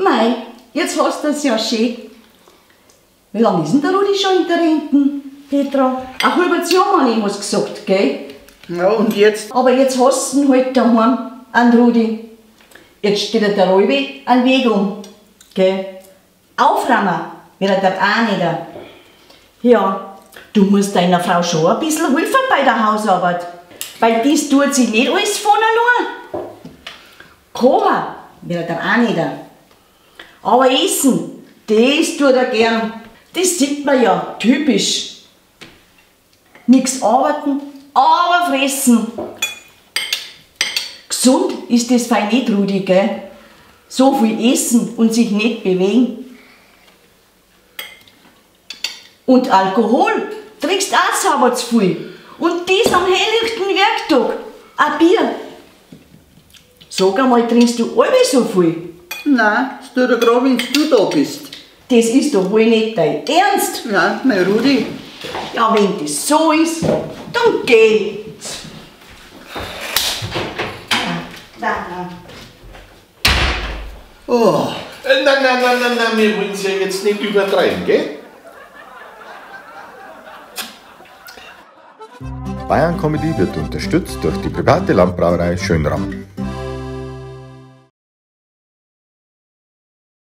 Mei, jetzt hast du es ja schön. Wie lange ist denn der Rudi schon in der Rente, Petra? Ein halbes Jahr, habe ich was gesagt, gell? Ja, und jetzt? Aber jetzt hast du ihn halt daheim, an Rudi. Jetzt steht er der Räube einen Weg um, gell? Aufräumen wird er dann auch nicht. Ja, du musst deiner Frau schon ein bisschen helfen bei der Hausarbeit, weil das tut sie nicht alles von allein. Kochen wird er dann auch nicht. Aber essen, das tut er gern. Das sieht man ja, typisch. Nix arbeiten, aber fressen. Gesund ist das fein nicht, Rudi, gell? So viel essen und sich nicht bewegen. Und Alkohol trinkst auch sauber zu viel. Und das am helllichten Werktag. Ein Bier. Sag einmal, trinkst du alle so viel? Nein, es tut ja grad, wenn du da bist. Das ist doch wohl nicht dein Ernst. Nein, mein Rudi. Ja, wenn das so ist, dann geht's. Nein, nein. Oh. Nein, nein, nein, nein, nein, wir wollen's ja jetzt nicht übertreiben, gell? Bayern Comedy wird unterstützt durch die private Landbrauerei Schönram.